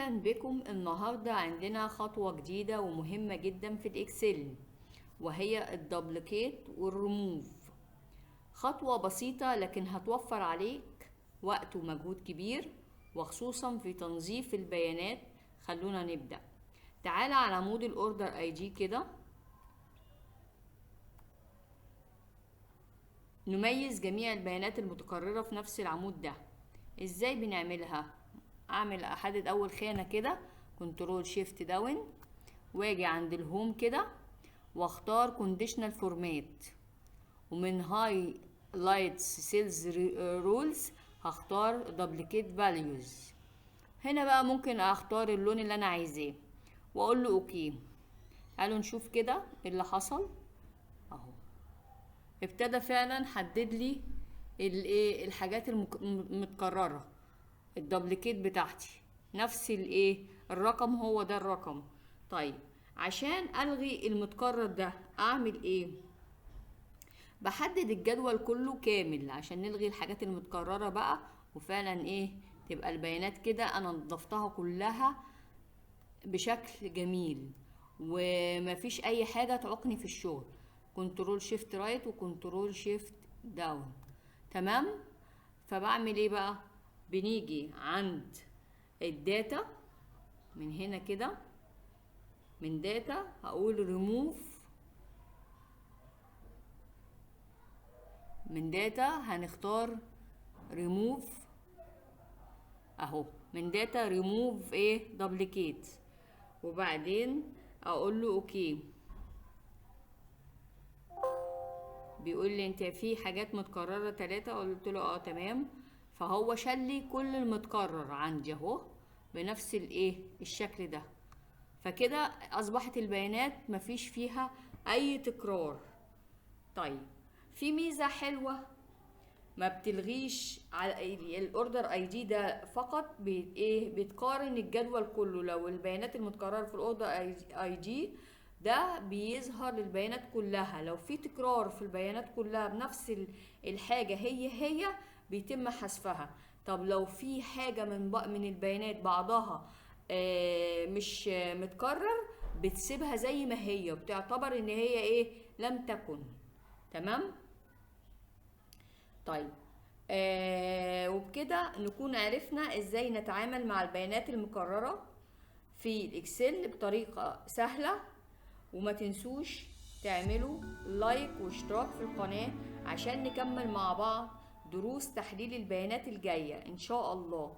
أهلا بكم. النهاردة عندنا خطوة جديدة ومهمة جدا في ال Excel، وهي الدبليكيت والريموف. خطوة بسيطة لكن هتوفر عليك وقت ومجهود كبير، وخصوصا في تنظيف البيانات. خلونا نبدأ. تعالى على عمود ال order ID كده، نميز جميع البيانات المتكررة في نفس العمود ده. ازاي بنعملها؟ احدد اول خانة كده، control shift down، واجي عند ال home كده واختار conditional format، ومن highlight cells rules هختار duplicate values. هنا بقى ممكن اختار اللون اللي انا عايزاه واقول له okay. تعالوا نشوف كده اللي حصل اهو. ابتدى فعلا حدد لي الايه، الحاجات المتكرره، ال duplicate بتاعتي نفس الايه، الرقم هو ده الرقم. طيب عشان الغي المتكرر ده اعمل ايه؟ بحدد الجدول كله كامل عشان نلغي الحاجات المتكرره بقى، وفعلا ايه تبقى البيانات كده انا نظفتها كلها بشكل جميل ومفيش اي حاجه تعوقني في الشغل. control shift right و control shift down، تمام. فبعمل ايه بقى؟ بنيجي عند ال data من هنا كده، من data هقول ريموف، من data هنختار ريموف اهو، من داتا ريموف ايه duplicate، وبعدين اقول له okay. بيقول لي انت في حاجات متكررة 3، قلت له تمام. فهو شال لي كل المتكرر عندي اهو بنفس الايه الشكل ده. فكده اصبحت البيانات مفيش فيها اي تكرار. طيب في ميزة حلوة ما بتلغيش على ال order ID ده فقط، بتقارن الجدول كله. لو البيانات المتكررة في ال order ID ده بيظهر للبيانات كلها، لو في تكرار في البيانات كلها بنفس الحاجة هي بيتم حذفها. طب لو في حاجة من البيانات بعضها مش متكرر بتسيبها زي ما هي، وبتعتبر ان هي ايه لم تكن. تمام. طيب وبكده نكون عرفنا ازاي نتعامل مع البيانات المكررة في ال Excel بطريقة سهلة. وما تنسوش تعملوا like واشتراك في القناة عشان نكمل مع بعض دروس تحليل البيانات الجاية إن شاء الله.